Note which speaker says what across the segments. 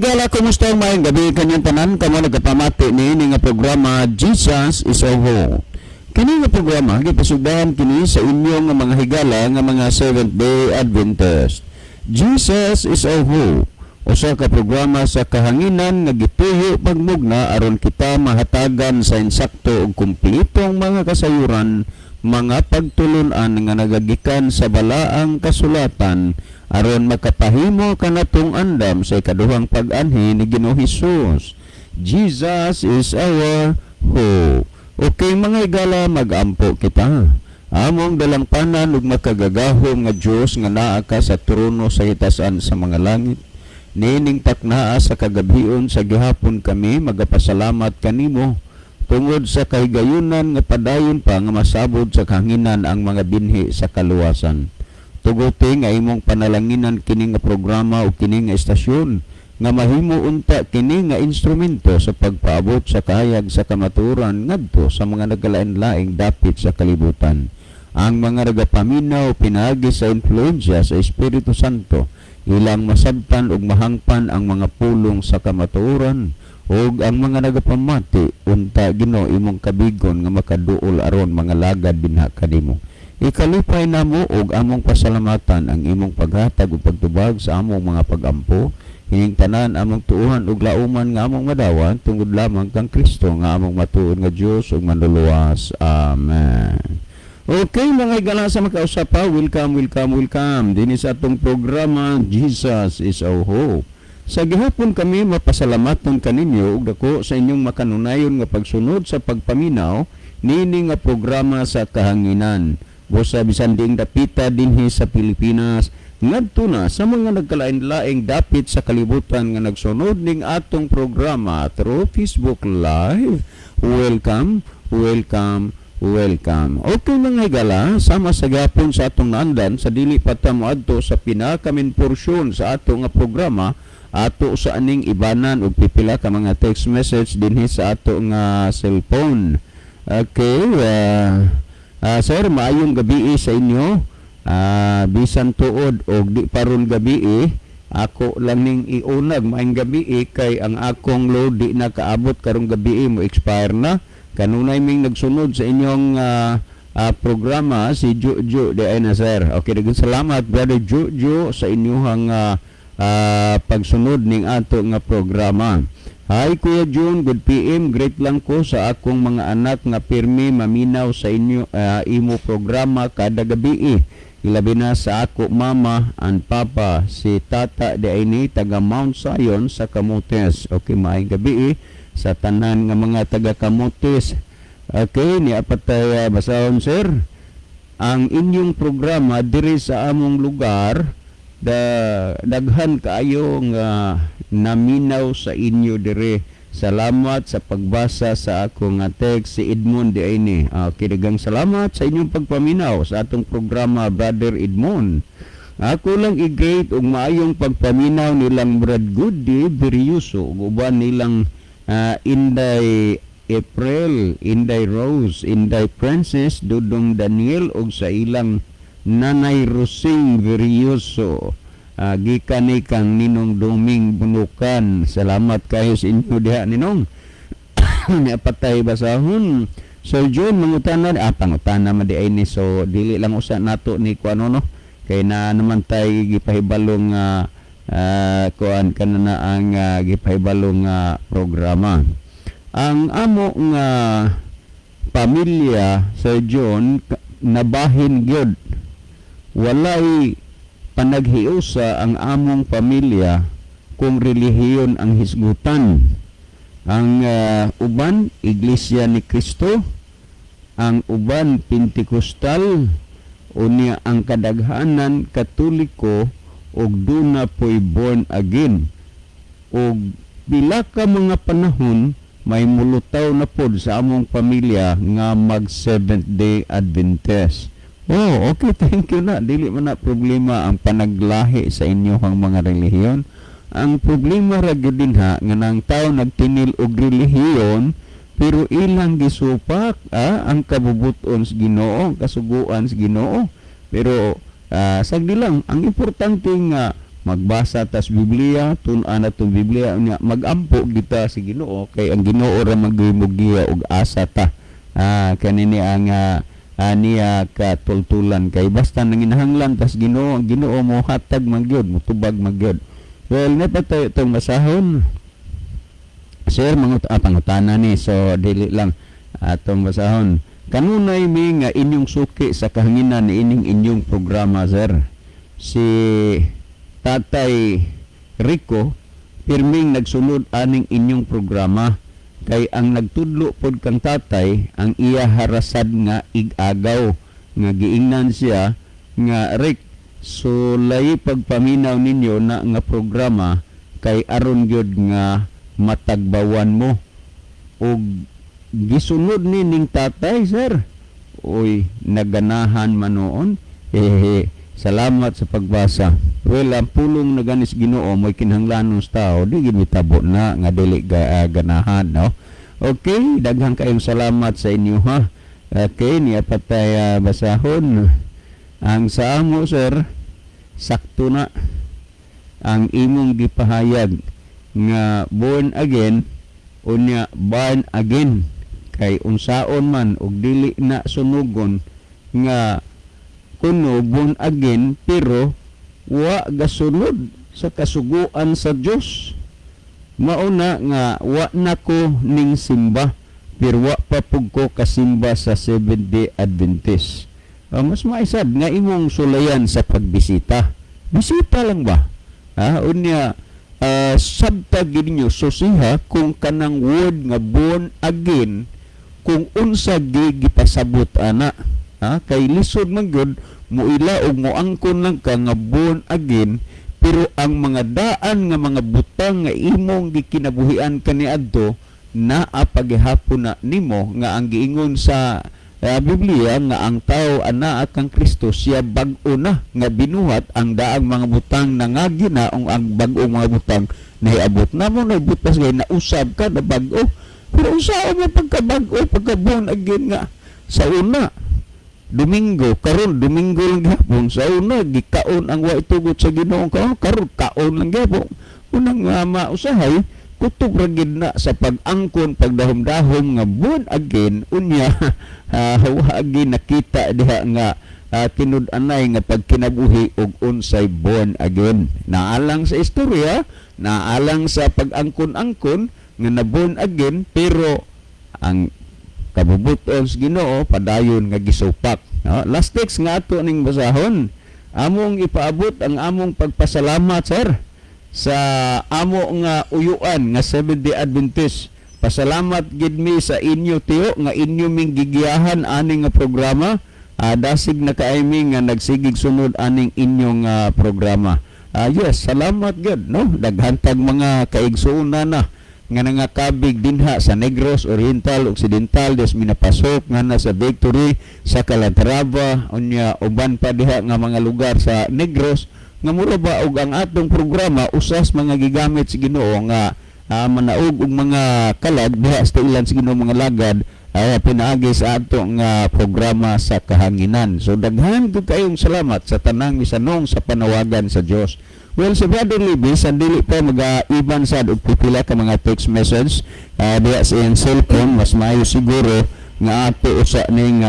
Speaker 1: Higala, kumusta ang maayong gabi kanyang tanan kamo nagapamati niini nga programa, Jesus is Our Hope. Kini nga programa gipasugdahan kini sa inyong nga mga higala nga mga Seventh Day Adventist. Jesus is Our Hope. Usa ka programa sa kahanginan nga gituyo pagmugna aron kita mahatagan sa insakto ug kumpletong mga kasayuran, mga pagtulunan nga nagagikan sa Balaang Kasulatan aron makapahimo kanatong andam sa ikaduhang pag-anhi ni Ginoong Hesus. Jesus is our hope. Okay, mga higala, magampo kita. Among dalangpanan ug makagagahom nga Dios nga naa ka sa trono sa hitasan sa mga langit. Niining taknaa sa kagabhion sa gihapon, kami magapasalamat kanimo tungod sa kahigayunan nga padayon pa nga masabod sa kahanginan ang mga binhi sa kaluwasan. Tuguti nga imong panalanginan kini nga programa o kini nga estasyon nga mahimo unta kini nga instrumento sa pagpaabot sa kahayag sa kamatuoran ngadto sa mga nagkalain-laing dapit sa kalibutan. Ang mga nagapaminaw, pinaagi sa influensya sa Espiritu Santo, ilang masabtan ug mahangpan ang mga pulong sa kamatuoran, ug ang mga nagapamati unta, Ginoo, imong kabigon nga makaduol aron mga lagad dinha kanimo. Ikalipay namo ug among pasalamatan ang imong paghatag ug pagtubag sa among mga pagampo. Hining tanan among tuohan ug lauman nga among madawan tungod lamang kang Kristo nga among matuod nga Dios ug Manluluwas. Amen. Okay, mga higala sa makausap pa, welcome, welcome, welcome dinhi sa atong programa, Jesus is Our Hope. Sa gihapon kami mapasalamaton kaninyo ug dako sa inyong makanunayon nga pagsunod sa pagpaminaw niini nga programa sa kahanginan. Busa bisan diing dapita dinhi sa Pilipinas ngadto na sa mga nagkalain-laing dapit sa kalibutan nga nagsunod ning atong programa through Facebook Live. Welcome, welcome, welcome. Okay, mga higala, sama sa gapon sa atong naandan, sa dili pa ta moadto sa pinaka-main porsyon sa ato nga programa, ato sa aning ibanan og pipila ka mga text message dinhi sa ato nga cellphone. Okay, sir, maayong gabi sa inyo. Bisan tuod og di paron gabi, ako lang ning iunag maayong gabi kay ang akong load di na kaabot karong gabi, mo expire na. Kanunay ming nagsunod sa inyong programa, si Jojo di na, sir. Okay, daghang salamat, Brother Jojo, sa inyong pagsunod ning ato nga programa. Hi Kuya June, good PM. Great lang ko sa akong mga anak nga pirmi maminaw sa inyo imo programa kada gabi. Ilabi na sa ako mama and papa, si Tata di ni taga Mount Zion sa Camotes. Okay, maayong gabi sa tanan nga mga taga Camotes. Okay, ni apat tay basahon, sir. Ang inyong programa diri sa among lugar da daghan kaayo nga naminaw sa inyo dire. Salamat sa pagbasa sa ako nga text, si Edmond di ini. Okay, daghang salamat sa inyong pagpaminaw sa atong programa, Brother Edmond. Ako lang i-greet og maayong pagpaminaw nilang Brad Goody Berioso ug uban nilang Inday April, Inday Rose, Inday Princess, Dudong Daniel ug sa ilang Nanay Rosing Berioso. Gikan ni kang Ninong Duming Bunukan. Salamat kayo sa inyo diha, Ninong. Ni patay basahon. Sir John, mangutana, pangutana man di ay ni, so dili lang usa nato ni kuano, no, kay na naman tay gipahibalong kuan kana na ang gipahibalong programa. Ang amo nga pamilya, Sir John, nabahin gyud. Walay panaghiusa ang among pamilya kung relihiyon ang hisgutan. Ang uban Iglesia ni Cristo, ang uban Pentecostal, unya ang kadaghanan Katoliko ug duna po'y born again. Ug pila ka mga panahon may mulutaw na pod sa among pamilya nga mag Seventh Day Adventist. Oh, okay, thank you na. Dili man na problema ang panaglahi sa inyong mga relihiyon. Ang problema ra gyud dinha nga nang tao nagtinil og relihiyon pero ilang gisupak ang kabubuton sa Ginoo, ang kasuguan sa Ginoo. Pero sagdi lang, ang importante nga Magbasa tas Biblia, tun-an atong Biblia, unya magampo kita sa Ginoo kay ang Ginoo ra magmugiya og asa ta. Kanini ang niya katultulan kay basta nanginahanglan tas Ginoo, ang Ginoo mo hatag man gyud, motubag man gyud. Well, naa pa tayo itong basahon. Sir, mga pangutana ni, so dili lang atong basahon. Kanunay mi nga inyong suki sa kahanginan ni ining inyong programa, sir. Si Tatay Rico pirming nagsunod aning inyong programa kay ang nagtudlo pod kang tatay ang iya harasad nga ig-agaw nga giingnan siya nga, "Rick, sulay pagpaminaw ninyo na nga programa kay aron gyud nga matagbawan mo," og gisunod ni ning tatay, sir. Uy, naganahan man noon. Hehe, salamat sa pagbasa. Well, ang pulong na ganis Ginoo mo'y kinahanglanon sa tao, di gimitabo na nga dili ganahan, no? Okay, daghang kayong salamat sa inyo, ha. Okay, niya patay basahon. Ang sa amo, sir, sakto na ang imong gipahayag nga born again unya born again kay unsaon man og dili na sunugon nga kuno born again pero wa gasunod sa kasuguan sa Dios. Mauna nga wa na ko ning simba pero wa pa pug ko kasimba sa Seventh Day Adventist. Mas maisad nga imong sulayan sa pagbisita, bisita lang ba ha, unya sabta gid ninyo susiha kung kanang word nga born again, kung unsa gipasabot ana ha, kay lisod man gyud muila og moangkon lang ka nga born again pero ang mga daan nga mga butang nga imong gikinabuhian kaniadto naa pagihapon na nimo nga ang giingon sa Biblia nga ang tao anaa kang Kristo siya bag-o na nga binuhat, ang daang mga butang nangagi na ang bag-o mga butang nahiabot na mo na butas gay nausab ka na bag-o. Pero unsaon mo pagka-bag-o, pagka born again nga sa una Domingo, karon Domingo lang gihapon, sa una gikaon ang wa itugot sa Ginoo, karon karon kaon lang gihapon. Unang mausahay kutob ra gid na sa pag-angkon, pagdahom-dahom nga born again, unya wa gid nakita diha nga tinud-anay nga pagkinabuhi og unsay born again. Naalang sa istorya, naalang sa pag-angkon-angkon nga na born again, pero ang kabubuton sa Ginoo padayon nga gisupak, no? Last text nga ato ning basahon. Among ipaabot ang among pagpasalamat, sir, sa amo nga uyuan nga Seventh Day Adventist. Pasalamat gid mi sa inyo tiyo nga inyo ming gigiyahan ani nga programa. Dasig na kaay mi nga nagsigig sunod aning inyong programa. Yes, salamat gid, no. Daghan tag mga kaigsuonan na nga nangakabig dinha sa Negros Oriental, Occidental, des minapasok nga na sa Victory, sa Calatrava, unya uban pa diha nga mga lugar sa Negros nga mura ba og ang atong programa usas mga gigamit sa Ginoo nga manaog og mga kalag diha sa ilan sa Ginoo mga lagad ay pinaagi sa ato nga programa sa kahanginan. So daghan ko kayong salamat sa tanang misanong sa panawagan sa Dios. Well, si Brother Libby, sa dili pa mag-iban sad og pipila ka mga text message diha sa iyang cellphone, mas maayo siguro nga ato usa ning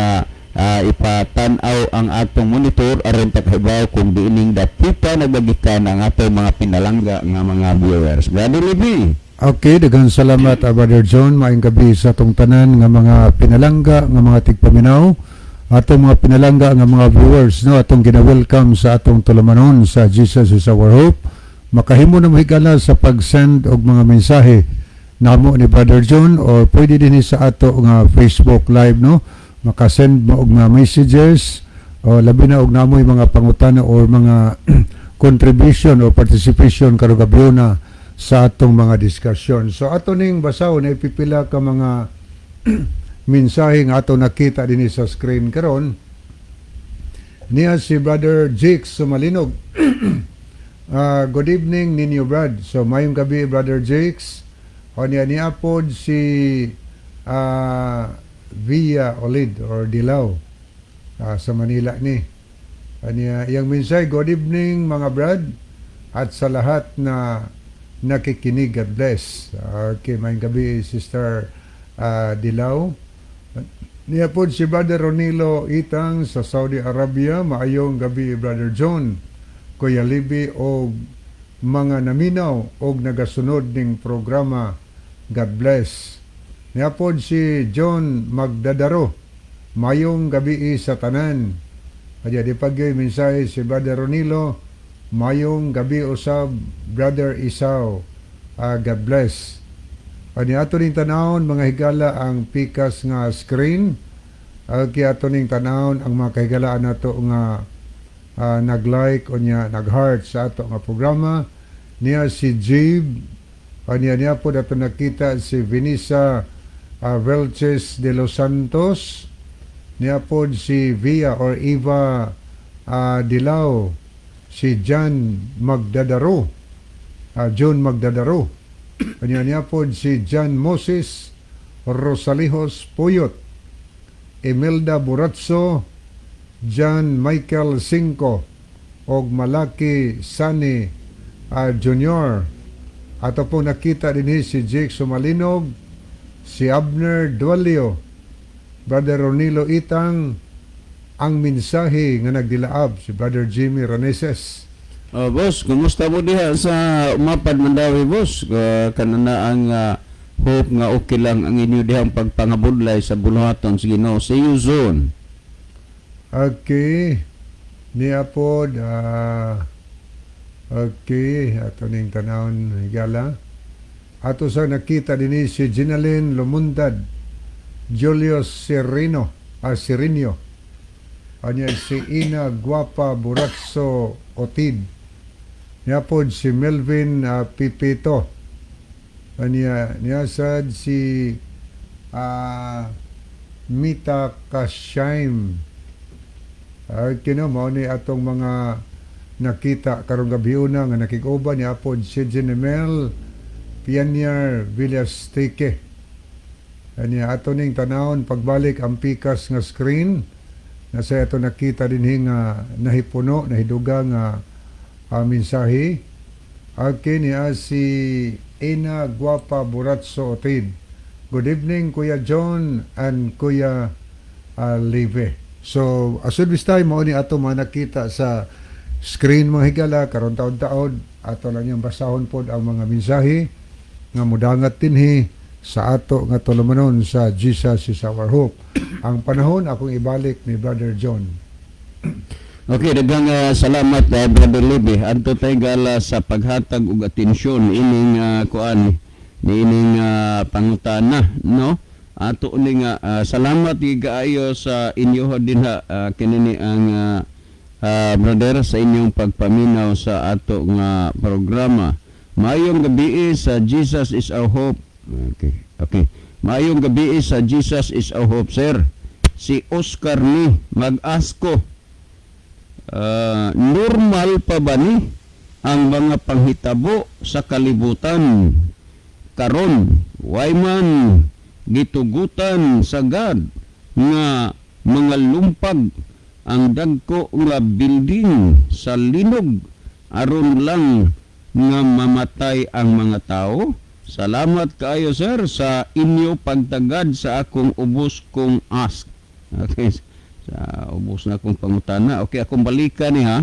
Speaker 1: ipatan-aw ang atong monitor aron ta kahibaw kung diining dapita nagagikan ang atong mga pinalangga nga mga viewers. Brother Libby.
Speaker 2: Okay, daghang salamat, Brother John. Maayong gabi sa atong tanan nga mga pinalangga nga mga tigpaminaw, atong mga pinalangga nga mga viewers, no, atong gina-welcome sa atong tulumanon sa Jesus is Our Hope. Makahimo na mo higala sa pag-send og mga mensahe namo ni Brother John or pwede din sa ato nga Facebook Live, no. Makasend mo og mga messages o labi na og namoy mga pangutana or mga contribution or participation karong gabi na sa atong mga diskusyon. So ato ning basahon ay pipila ka mga mensahe nga ato nakita dinhi sa screen karon. Niya si Brother Jake Sumalinog. Good evening ninyo, Brad. So mayong gabi, Brother Jakes. O niya niya pod si Villa Olid or Dilao sa Manila ni. Aniya iyang mensahe, "Good evening, mga Brad. At sa lahat na nakikinig, God bless. Okay, maayong gabi, Sister Dilaw. Niya po si Brother Ronilo Itang sa Saudi Arabia. Maayong gabi, Brother John, Kuya Libby o mga naminaw og nagasunod ning programa. God bless. Niya po si John Magdadaro. Mayong gabi sa tanan. Adya di pagyoy mensahe si Brother Ronilo. Mayong gabi usab, Brother Isaw. God bless. Ani ato ning tanawon, mga higala, ang pikas nga screen. Okay, ato ning tanawon ang mga kahigalaan nato nga nag-like o niya nag-heart sa ato nga programa. Niya si Jib. Aniya niya po ato nakita si Vanessa Velches de los Santos. Niya po si Via or Eva Dilao. Si John Magdadaro. John Magdadaro. Kanya niya po si John Moses Rosalijos Puyot, Imelda Buratso, John Michael Cinco, og Malaki Sani Jr. Ato po nakita din si Jake Sumalinog, si Abner Dualio, Brother Ronilo Itang, ang mensahe nga nagdilaab si Brother Jimmy Raneses.
Speaker 1: Oh, boss, kumusta mo diha sa Umapad, Mandaue, boss? Kanana ang hope nga okay lang ang inyo dihang pagpangabudlay sa buluhaton sa Ginoo. See you soon.
Speaker 2: Okay. Niya po, okay, ato ning tanawon, higala. Ato sa nakita din si Ginalyn Lumundad, Julius Serino, Sirinio. Anya si Ina Guapa Buratso Otid. Niya po si Melvin Pipito. Anya niya sad si Mita Kashaim. Kino mao ni atong mga nakita karong gabi una nga nakig-uban. Niya pod si Genemel Pianier Villastique. Anya ato ning tanawon pagbalik ang pikas nga screen na sa ato nakita dinhi nga nahipuno, nahiduga nga mensahe. Okay, niya si Ina Guapa Buratso Otid. Good evening, Kuya John and Kuya Live. So, asud bistay mao ni ato mga nakita sa screen, mga higala, karon taon-taon ato lang yung basahon pod ang mga mensahe nga mudangat dinhi sa ato nga tulumanon sa Jesus is Our Hope. Ang panahon akong ibalik ni Brother John.
Speaker 1: Okay, daghang salamat, Brother Libby. Adto tay gala sa paghatag og atensyon ining kuan niining pangutana, no? Ato ni nga salamat gyud kaayo sa inyo dinha kinini ang brother sa inyong pagpaminaw sa ato nga programa. Maayong gabi sa Jesus is Our Hope. Okay. Maayong gabi sa Jesus is Our Hope, sir. Si Oscar ni mag-ask ko. Normal pa ba ni ang mga panghitabo sa kalibutan karon? Way man gitugutan sa God nga mga lumpag ang dagko nga building sa linog aron lang nga mamatay ang mga tao? Salamat kaayo, sir, sa inyo pagtagad sa akong ubos kong ask. Okay, sa ubos na akong pangutana. Okay, akong balikan ni ha.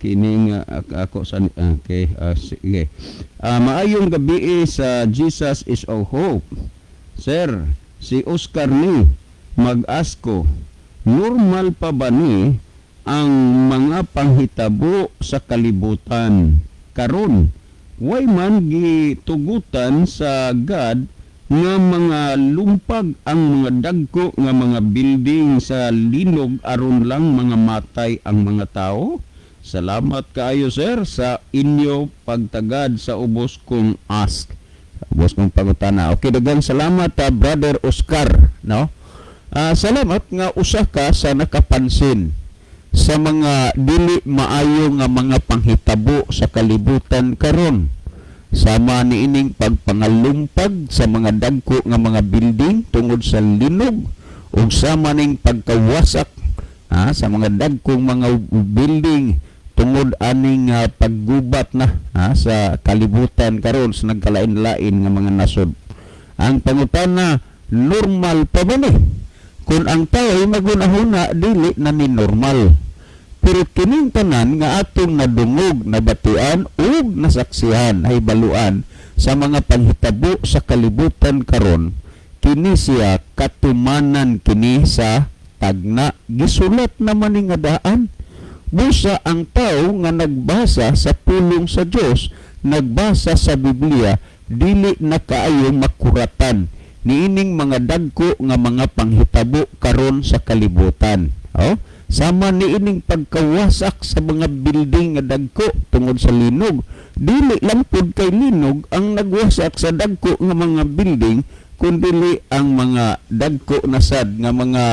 Speaker 1: Kining ako sa okay, sige. Maayong gabi sa Jesus is Our Hope. Sir, si Oscar ni mag-ask ko, normal pa ba ni ang mga panghitabo sa kalibutan karon? Way man gitugutan sa God nga mga lumpag ang mga dagko nga mga building sa linog aron lang mga matay ang mga tao? Salamat kaayo, sir, sa inyo pagtagad sa ubos kong ask. Ubos kong pangutana. Okay, daghang salamat, Brother Oscar, no? Salamat nga usa ka sa nakapansin sa mga dili maayo nga mga panghitabo sa kalibutan karon. Sama niining pagpangalumpag sa mga dagko nga mga building tungod sa linog ug sama ning pagkawasak sa mga dagkong mga building. Tungod aning paggubat na, ha, sa kalibutan karon sa nagkalain-lain nga mga nasod. Ang pangutana, normal pa ba ni? Kung ang tao ay magunahuna, dili na ni normal. Pero kining tanan nga atong nadungog, nabatian ug nasaksihan ay baluan sa mga panghitabo sa kalibutan karon, kini siya katumanan kini sa tagna, gisulat naman ni nga daan. Busa ang tao nga nagbasa sa pulong sa Dios, nagbasa sa Biblia, dili na kaayo makuratan niining mga dagko nga mga panghitabo karon sa kalibutan. Oh, sama niining pagkawasak sa mga building nga dagko tungod sa linog. Dili lang pud kay linog ang nagwasak sa dagko nga mga building, kundili ang mga dagko na sad nga mga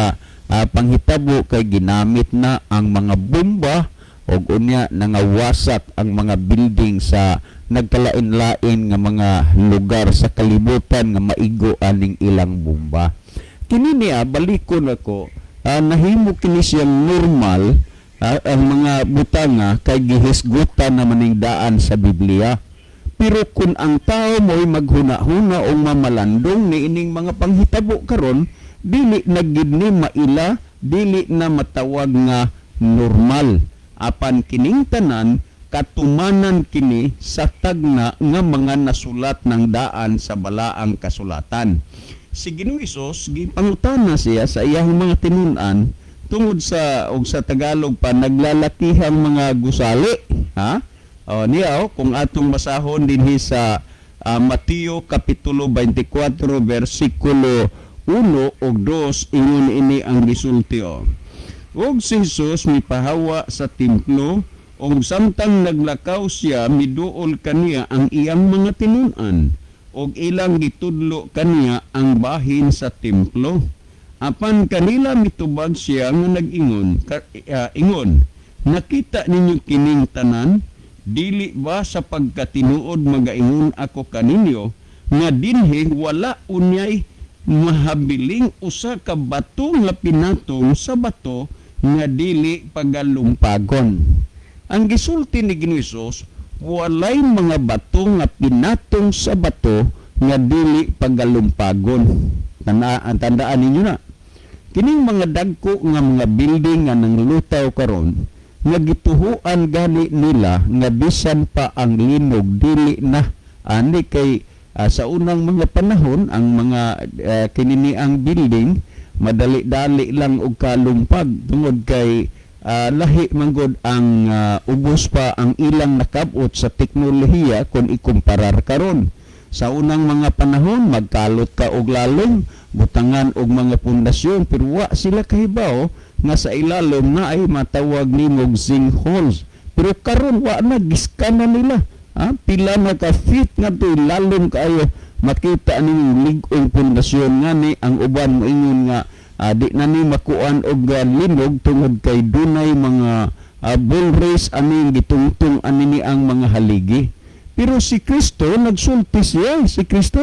Speaker 1: panghitabo kay ginamit na ang mga bomba og unya nangawasak ang mga building sa nagkalain-lain nga mga lugar sa kalibutan nga maigo aning ilang bomba. Kini niya, balikon ako, nahimo kini siyang normal, ang mga butanga kay gihisgutan na maning daan sa Biblia. Pero kung ang tao mo'y maghuna-huna o mamalandong ni ining mga panghitabo karon, dili na gid ni maila, dili na matawag nga normal. Apan kining tanan katumanan kini sa tagna nga mga nasulat ng daan sa balaang kasulatan. Si Ginoong Hesus, gipangutana siya sa iyang mga tinun-an tungod sa, og sa Tagalog pa, naglalakihang mga gusali, ha? O niya, oh, kung atong basahon dinhi sa Mateo kapitulo 24 bersikulo 1 ug 2, ingon ini ang gisulti, oh. "Ug si Jesus mipahawa sa templo, ug samtang naglakaw siya, miduol kaniya ang iyang mga tinun-an, ug ilang gitudlo kaniya ang bahin sa templo. Apan kanila mitubag siya nga nag-ingon, ingon, 'Nakita ninyo kining tanan? Dili ba sa pagkatinuod magaingon ako kaninyo nga dinhi wala unyay mahabiling usa ka bato nga pinatong sa bato nga dili pagalumpagon?'" Ang gisulti ni Ginoong Hesus, walay mga bato nga pinatong sa bato nga dili pagalumpagon. Tandaan, tandaan ninyo na. Kining mga dagko nga mga building nga nanglutaw karon, nga gituhuan gani nila nga bisan pa ang linog dili na ani, kay sa unang mga panahon ang mga kinini ang building madali-dali lang og kalumpag tungod kay lahi manggod ang ubos pa ang ilang nakabot sa teknolohiya kung ikumparar karon. Sa unang mga panahon, magkalot ka og lalom, butangan og mga pundasyon, pero wa sila kahibaw nga sa ilalom na ay matawag nimog sinkholes. Pero karon wa na, giskan na nila. Ha? Pila na ka feet nga to lalom kaayo, makita nimong lig-ong pundasyon. Nga ni ang uban moingon nga di na ni makuan og linog tungod kay dunay mga bull race aning gitungtong ani ni ang mga haligi. Pero si Kristo, nagsulti siya, si Kristo,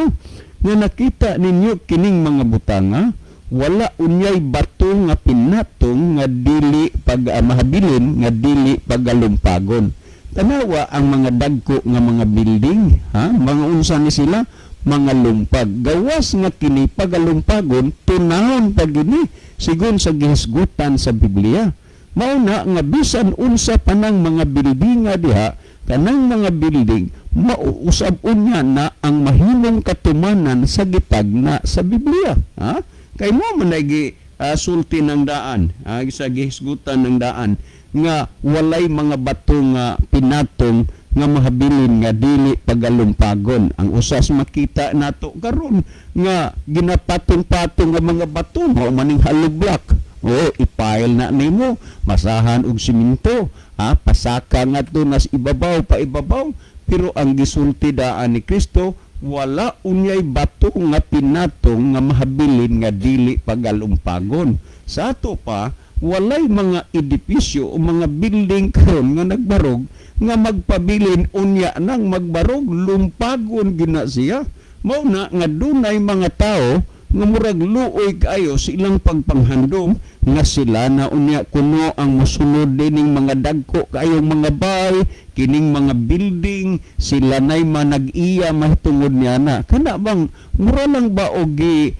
Speaker 1: nga "Nakita ninyo kining mga butanga, wala unyay bato nga pinatong nga dili pag mahabilin nga dili pagalumpagon." Tanawa ang mga dagko nga mga building, ha? Mga unsa ni sila? Mga lumpag. Gawas nga kini pagalumpagon, tunahon pa gini sigon sa gihisgutan sa Biblia. Mao na nga bisan unsa pa nang mga building nga diha, kanang mga building mauusab unya na ang mahimong katumanan sa gitagna sa Biblia. Ha? Kay mo man gi sulti ng daan, ha, sa gihisgutan ng daan nga walay mga bato nga pinatong nga mahabilin nga dili pagalumpagon. Ang usas makita nato karon nga ginapatong-patong nga mga bato mao maning hollow block. O ipile na nimo, masahan og simento, ha, pasaka nga to nas ibabaw pa ibabaw, pero ang gisulti daan ni Kristo, wala unyay bato nga pinatong nga mahabilin nga dili pagalumpagon. Sa ato pa, walay mga edipisyo o mga building karon nga nagbarog nga magpabilin unya nang magbarog, lumpagon gina siya. Mao na nga dunay mga tao Nga murag luoy kaayo sa ilang pagpanghandom nga sila na unya kuno ang mosunod dining mga dagko kaayong mga bay, kining mga building, sila nay manag-iya mahitungod niya na. Kana bang mura lang ba og gi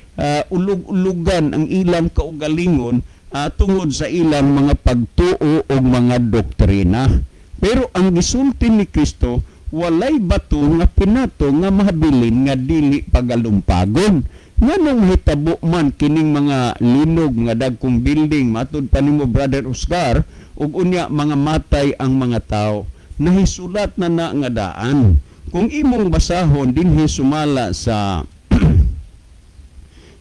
Speaker 1: ulog-ulugan ang ilang kaugalingon tungod sa ilang mga pagtuo o mga doktrina? Pero ang gisulti ni Kristo, walay bato nga pinato nga mahabilin nga dili pagalumpagon. Nganong hitabo man kining mga linog nga dagkong building, matud pa nimo, Brother Oscar, ug unya mga matay ang mga tao? Nahisulat na na nga daan. Kung imong basahon dinhi sumala sa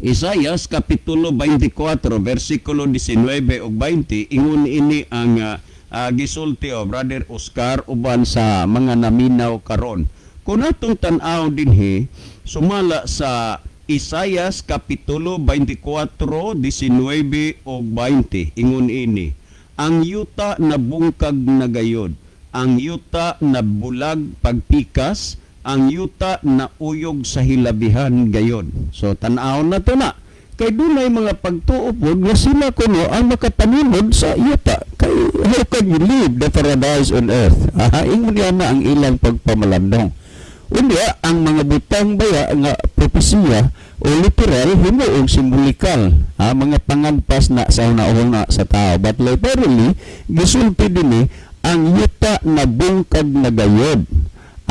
Speaker 1: Isayas kapitulo 24 versikulo 19 ug 20, ingon ini ang gisulti o Brother Oscar uban sa mga naminaw karon. Kung atong tan-aw dinhi sumala sa Isayas kapitulo 24 19 ug 20, ingon ini: "Ang yuta nabungkag na gayod, ang yuta nabulag pagpikas, ang yuta na uyog sa hilabihan gayon." So tan-awon na to na. Kay dunay mga pagtuo pod nga sila kuno ang makapanunod sa yuta. Kay how can you leave the paradise on earth? Ah, ingon niya na ang ilang pagpamalandong. Unya, ang mga butang baya nga propesiya o literal himuong simbolikal. Ha, mga pangampas na sa una-una sa tao. But literally, gisulti dinhi, ang yuta na bungkag na gayod,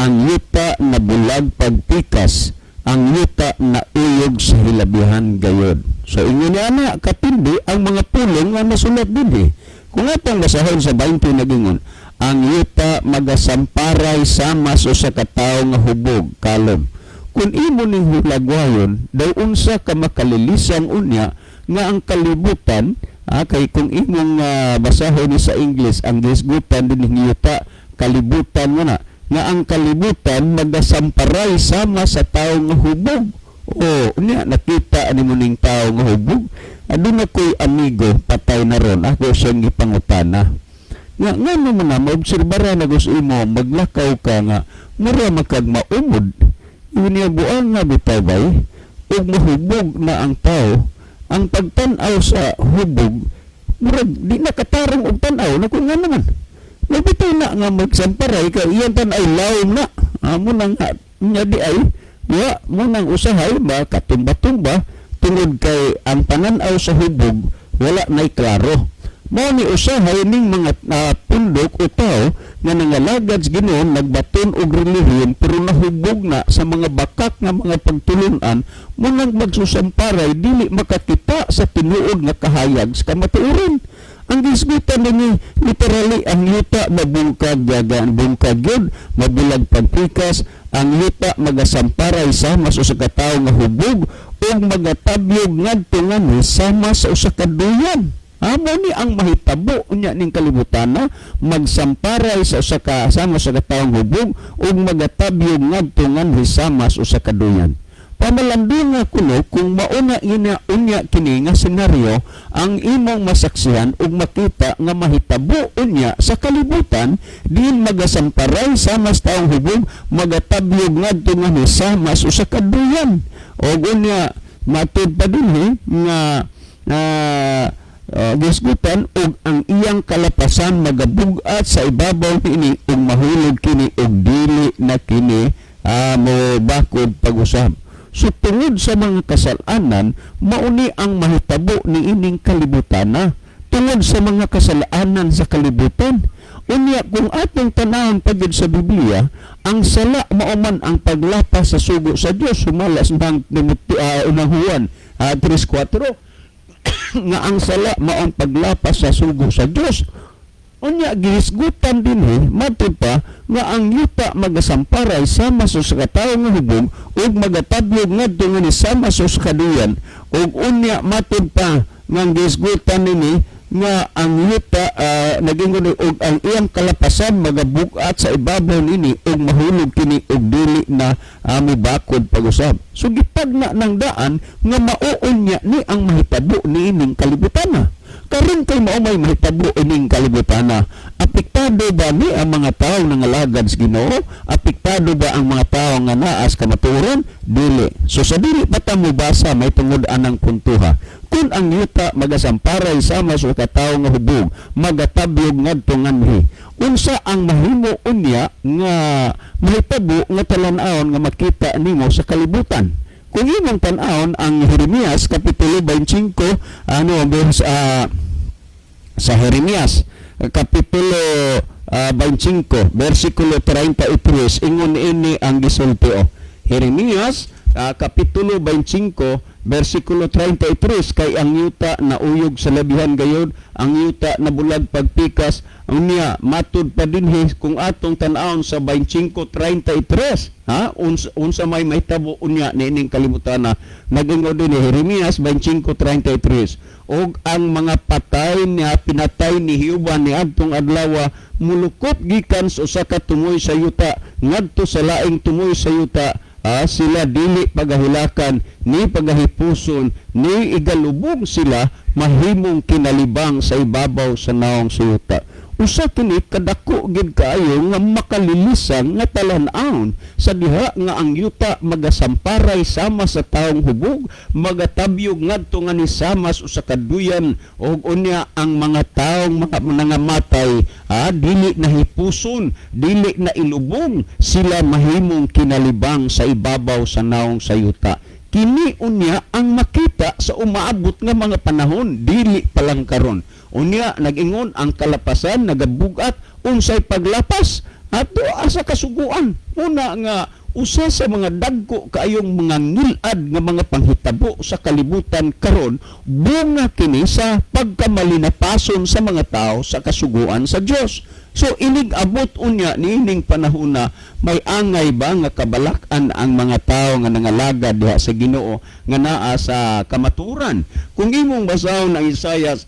Speaker 1: ang yuta na bulag pagpikas, ang yuta na uyog sa hilabihan gayod. So ingon niya na katindi ang mga pulong nga nasulat dinhi. Kung atong basahon sa 20, nagingon, ang yuta magasamparay sama sa usa ka tawo nga hubog kalom. Kung imo ning hulagwayon, daw unsa ka makalilisang unya nga ang kalibutan, kay kung imong basahon ni sa English, ang gisgutan din yuta, kalibutan mo na, nga ang kalibutan magasamparay sama sa tawo nga hubog. O, unya nakita ani mo ning tawo nga hubog. Aduna ko'y amigo, patay na ron, ako siyang gipangutana. Nga ngano man na maobserbara na gus imo maglakaw ka nga mura makag maumod? Ingon niya, buang nga bitaw bay, ug mahubog na ang tao, ang pagtan-aw sa hubog murag di na katarong og tan-aw na kung nga naman. Mabitaw na nga magsamparay ka iyang tan-aw lawom na. Amo nang nya di ay wa mo nang usahay ba katumba-tumba tungod kay ang pananaw sa hubog wala nay klaro. Mao ni usahay ning mga pundok o tao nga nangalagad sa Ginoo, nagbaton og relihiyon, pero nahubog na sa mga bakak nga mga pagtulunan mo nang magsusamparay, dili makakita sa tinuod nga kahayag sa kamatuoran. Ang gisgutan dinhi literally, ang yuta mabungkag gagan bungkag yun, mabulag pagpikas, ang yuta magasamparay sama sa usa ka tawo nga hubog ug magatabyog ngadto ngani sama sa usa ka duyan. Amo ni ang mahitabo unya ning kalibutan na magsamparay sa usa ka sama sa katawong hubog ug magatabyog ngadto nganhi sama sa usa ka duyan. Pamalandong nga kuno kung mauna ina unya kini nga senaryo ang imong masaksihan ug makita nga mahitabo unya sa kalibutan diin magasamparay sama sa taong hubog, magatabyog ngadto nganhi sama sa usa ka duyan. Og unya matud pa dinhi nga gisgutan og ang iyang kalapasan magabug-at sa ibabaw niini ug mahulog kini ug dili na kini mo bakod pag-usab. So tungod sa mga kasalanan, mauni ang mahitabo ni ining kalibutan na. Tungod sa mga kasalanan sa kalibutan. Unya kung atong tanawon pagid sa Biblia, ang sala mao man ang paglapas sa sugo sa Dios sumala sa unang Juan 3:4 nga ang sala mao ang paglapas sa sugo sa Dios. Unya gihisgutan dinhi matud pa nga ang yuta magasamparay sama sa usa ka tawo nga hubog ug magatabyog ngadto nga sama sa usa ka duyan. Ug unya matud pa nga gihisgutan nini nga ang yuta naging ug ang iyang kalapasan magabuk-at sa ibabaw nini ug mahulog kini ug dili na mibakod pag-usab. So gitagna ng daan nga mauunya ni ang mahitabo niining kalibutan na. Karon kay mao may mahitabo ining kalibutana. Apektado ba ni ang mga tao nangalagad sa Ginoo? Apektado ba ang mga tao nga naa sa kamatuoran? Dili. So sa dili pa ta mobasa may tungod anang puntuha. Kung ang yuta magasamparay sama sa katawo nga hubog, magatabyog ngadto nganhi. Unsa ang mahimo unya nga mahitabo nga talan-awon nga makita nimo sa kalibutan? Kung imong tan-awon ang Jeremias kapitulo 25, ano, verse sa Jeremias kapitulo 25 versikulo 33, ingon ini ang gisulti o. Jeremias kapitulo 25 versikulo 33, kay ang yuta nauyog sa labihan gayod, ang yuta nabulag pagpikas. Unya matud pa dinhi kung atong tan-awon sa 25:33, ha, unsa may mahitabo unya niining kalibutan na nagingon din ni Jeremias 25:33, og ang mga patay niya pinatay ni Jehova ni adtong adlaw mulukop gikan sa usa ka tumoy sa yuta ngadto sa laing tumoy sa yuta. Sila dili pagahilakan ni pagahipuson ni igalubong, sila mahimong kinalibang sa ibabaw sa naong sa yuta. Usa kini kadako gid kaayo nga makalilisan nga talan-awon sa diha nga ang yuta magasamparay sama sa taong hubog, magatabyog ngadto nga ni sama sa usa ka duyan, ug unya ang mga taong mga nangamatay, dili na hipuson, dili na ilubong, sila mahimong kinalibang sa ibabaw sa naong sa yuta. Kini unya ang makita sa umaabot nga mga panahon, dili pa lang karon. Unya nag-ingon ang kalapasan nagabugat. Unsay paglapas ato asa kasuguan? Una nga usa sa mga dagko kaayong mga ngilad nga mga panghitabo sa kalibutan karon, bunga kini sa pagkamalinapason sa mga tao sa kasuguan sa Dios. So inig abot unya niining panahona, may angay ba nga kabalak-an ang mga tao nga nangalagad diha sa Ginoo nga naa sa kamaturan? Kung imong basahon ang Isaias,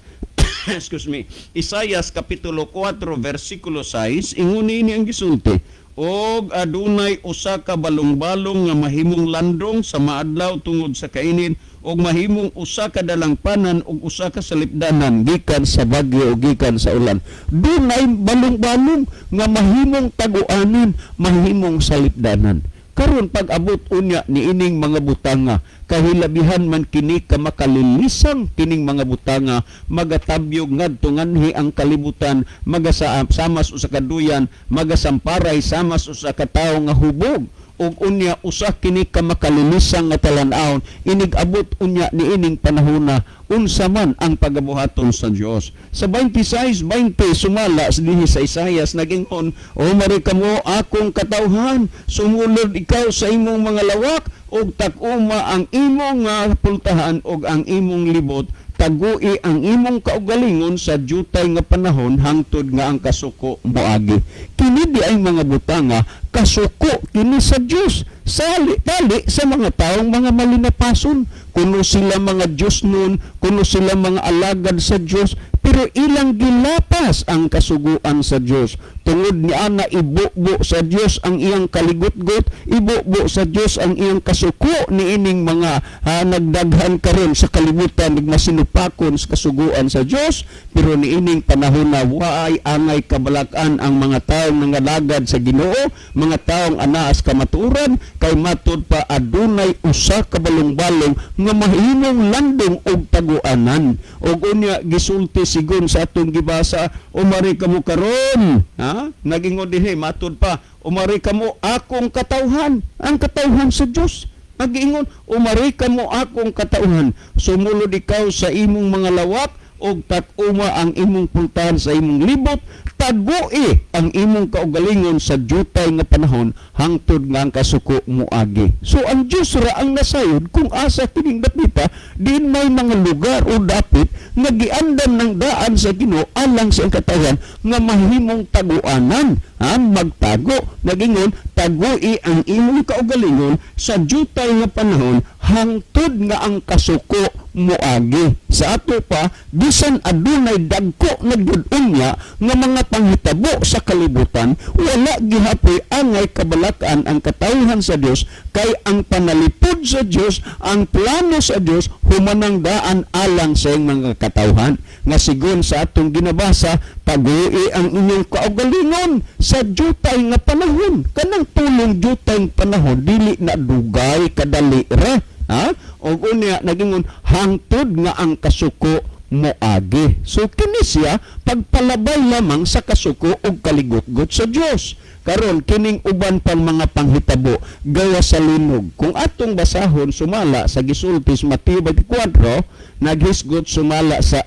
Speaker 1: excuse me, Isaias kapitulo 4 versikulo 6, ingon niini ang gisulti: "Og adunay usa ka balong-balong nga mahimong landong sa maadlaw tungod sa kainit, og mahimong usa ka dalangpanan ug usa ka salipdanan gikan sa bagyo o gikan sa ulan." Dunay balong-balong nga mahimong taguanan, mahimong salipdanan. Karon pag-abot unya niining mga butanga, kahilabihan man kini ka makalilisang kining mga butanga, magatabyog ngadto nganhi ang kalibutan, magasamas usa ka duyan, magasamparay samas usa ka tawo nga hubog, ug unya usa kini ka makalilisang nga talan-awon. Inig abot unya niining panahona, unsa man ang pagabuhaton sa Dios? Sa 26:20 sumala dinhi sa Isayas, nagingon: "O mari kamo akong katawhan, sumulod ikaw sa imong mga lawak ug tak-uma ang imong nga pultahan ug ang imong libot, tagui ang imong kaugalingon sa jutay nga panahon hangtod nga ang kasuko moagi." Kini di ay mga butanga, kasuko kini sa Dios sali tali sa mga taong mga malinapason. Kuno sila mga Dios nun, kuno sila mga alagad sa Dios, pero ilang gilapas ang kasuguan sa Dios. Tungod ni ana, ibubo sa Dios ang iyang kaligutgot, ibubo sa Dios ang iyang kasuko niining mga nagdaghan karon sa kalibutan nagmasinupakon sa kasuguan sa Dios. Pero niining panahon na, waay angay kabalakan ang mga taong nangalagad sa Ginoo, mga taong anaas kamatuoran, kay matud pa adunay usa ka balong-balong nga mahimong landong og taguanan. Og unya gisulti sigon sa atong gibasa: "Umari kamo karon." Ha, nagingon dinhi matud pa: "Umari kamo akong katawhan." Ang katawhan sa Dios nagiingon: "Umari kamo akong katawhan, sumulod ikaw sa imong mga lawak og tak-uma ang imong pultahan sa imong libot, tagui ang imong kaugalingon sa jutay nga panahon hangtod nga ang kasuko moagi." So ang Dios ra ang nasayod kung asa kining dapita din may mga lugar o dapit nga giandam ng daan sa Ginoo alang sa iyang katawhan nga mahimong taguanan, ha, magtago. Nagingon: "Tagui ang imong kaugalingon sa jutay nga panahon hangtod nga ang kasuko moagi. Sa ato pa, bisan adunay dagko na gyud unya nga mga panghitabo sa kalibutan, wala gihapoy angay kabalakan ang katawhan sa Dios, kay ang panalipod sa Dios, ang plano sa Dios humanang daan alang sa iyang mga katawhan. Nga sigon sa atong ginabasa, pag-uwi ang inyong kaugalingon sa jutay nga panahon. Kanang tulong jutay nga panahon, dili na dugay kadali ra. Ha? Og unya nagingon hangtod nga ang kasuko moagi. So kini siya pagpalabay lamang sa kasuko og kaligutgot sa Dios. Karon, kining uban pang mga panghitabo gawa sa linog. Kung atong basahon sumala sa gisulti sa Mateo 24, naghisgot sumala sa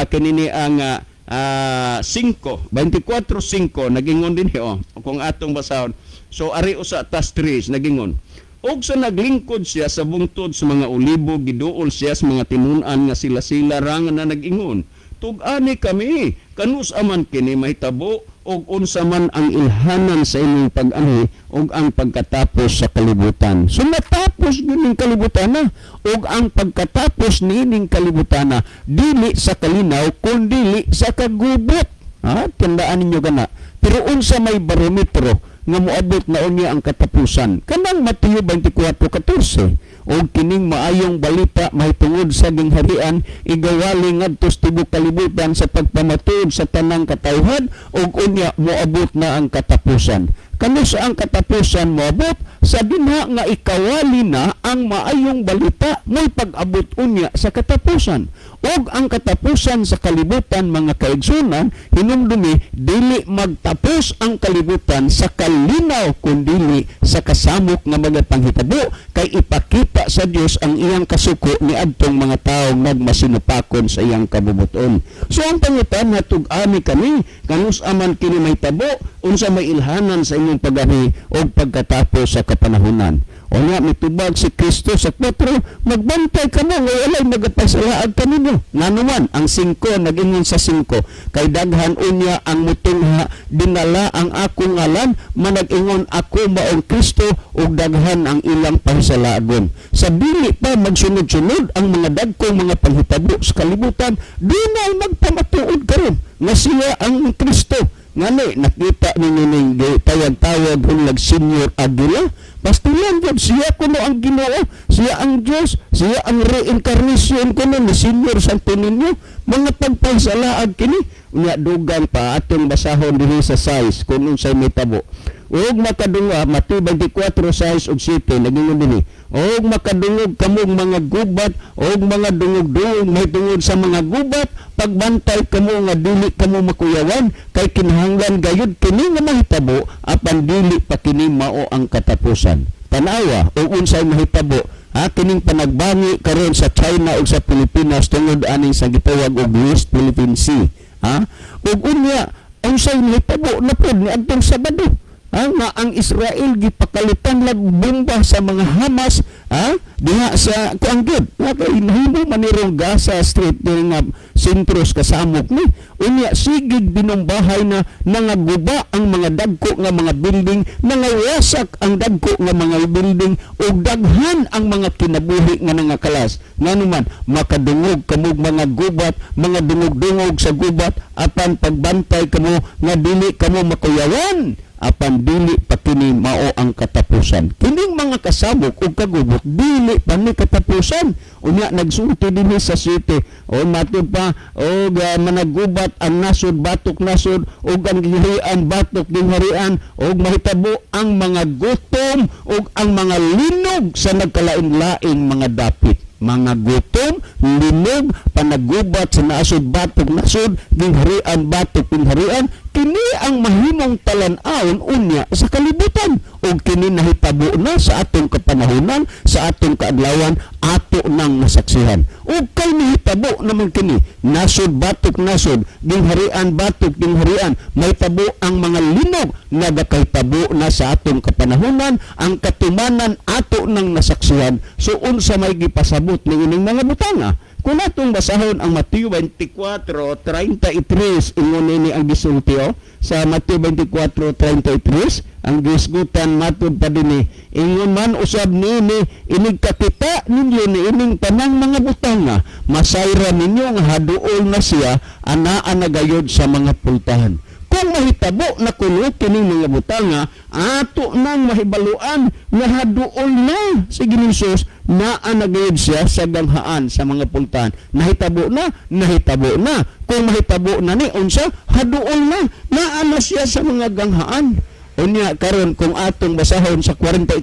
Speaker 1: kinini ang 5, 24:5, nagingon din oh, kung atong basahon. So ari usa tas 3, nagingon. Og sa naglingkod siya sa bungtod sa mga olibo, giduol siya sa mga tinun-an nga sila-sila ra nga na nag-ingon, "Tug-ani kami, kanus aman kini mahitabo, og unsa man ang ilhanan sa inyong pag-anhi og ang pagkatapos sa kalibutan?" So natapos gyud ning kalibutan na, og ang pagkatapos niining kalibutan na dili sa kalinaw kun dili sa kagubot. Ha, tandaan ninyo kana. Pero unsa may barometro nga moabot na unya ang katapusan? Kanang Mateo 24:14, "Og kining maayong balita mahitungod sa gingharian igawali ngadto sa tibuok kalibutan sa pagpamatuod sa tanang katawhan, ug unya moabot na ang katapusan." Kanus ang katapusan moabot? Sa dinha nga ikawali na ang maayong balita, mo'y pag-abot unya sa katapusan. Ug ang katapusan sa kalibutan, mga kaigsunan, hinumdumi, dili magtapos ang kalibutan sa kalinaw kundili sa kasamok nga mga panghitabo, kay ipakita sa Dios ang iyang kasuko ni adtong mga tawo nagmasinupakon sa iyang kabubuton. So ang pangutana, "Tug-ani kami, kanus aman kini mahitabo, unsa may ilhanan sa inyong pag-anhi og pagkatapos sa kapanahunan?" O nga, mitubag si Kristo sa 4, "Magbantay kamo nga walay magapasalaag kaninyo." Nganuman, ang 5, nag-ingon sa 5, "Kay daghan unya ang mutungha, dinala ang akong ngalan, manag-ingon, 'Ako maong Kristo,' ug daghan ang ilang pahisalaagon." Sa dili pa magsunod-sunod ang mga dagkong mga panghitabo sa kalibutan, di na nagpamatuod karon nga siya ang Kristo. Ngani, nakita ninyo ning tawag-tawag hunlag Senior Aguila, pastilan gyud siya kuno ang Ginoo, siya ang Dios, siya ang reincarnation kuno ni Senior Santo Niño. Mga pagpasalaag kini. Unya dugang pa, atong basahon dinhi sa 6 kung unsay mitabo. Ug makadungog, Mateo 24:6 ug 7, nagingon dinhi, "Og makadungog kamong mga gubat og mga dungog-dungog mahitungod sa mga gubat, pagbantay kamo nga dili kamo makuyawan, kay kinahanglan gayud kini nga mahitabo, apan dili pa kini mao ang katapusan." Tanawa og unsay mahitabo, ha, kining panagbangi karon sa China ug sa Pilipinas tungod aning sa gitawag og West Philippine Sea, ha. Ug unya unsay nahitabo na pod niadtong Sabado, ha, nga ang Israel gipakalitan lag bomba sa mga Hamas, ha, diha sa kuang gyud nga kay nahimo man ni rong Gaza Strip diri nga sentro sa kasamok ni. Unya sigig binumbahay na nangaguba ang mga dagko nga mga building, nangawasak ang dagko nga mga building, ug daghan ang mga kinabuhi nga nangakalas. Nganuman, makadungog kamog mga gubat, mga dungog-dungog sa gubat, apan pagbantay kamo nga dili kamo makuyawan, apan dili pa kini mao ang katapusan. Kining mga kasamok ug kagubot dili pa ni katapusan. Unya nagsulti dinhi sa 7 o matud pa og managubat ang nasod batok nasod ug ang gingharian batok gingharian, ug mahitabo ang mga gutom ug ang mga linog sa nagkalain-laing mga dapit. Mga gutom, linog, panagubat sa nasod batok nasod, gingharian batok gingharian, kini ang mahimong talan-awon unya sa kalibutan, ug kini nahitabo na sa atong kapanahunan, sa atong kaadlawan, ato nang nasaksihan. Ug kay nahitabo naman kini, nasod batok nasod, gingharian batok gingharian, mahitabo ang mga linog, nagakahitabo na sa atong kapanahunan, ang katumanan ato nang nasaksihan. So unsa may gipasabot ni ining mga butanga? Kung atong basahon ang Mateo 24:33, ingon nini ang gisulti, oh, sa Mateo 24:33, ang gisgutan matud pa dinhi, ingon man usab nini, inig kakita ninyo ni ining tanang mga butanga, masayran ninyo nga haduol na siya, anaa na gayod sa mga pultahan. Kung mahitabo na kuno kining mga butanga, ato nang mahibaluan nga haduol na si Ginoong Hesus, naa na gayud siya sa ganghaan sa mga pultahan. Nahitabo na, nahitabo na. Kung mahitabo na ni, unsa? Haduol na, naa na siya sa mga ganghaan. Unya karon, kung atong basahon sa 44,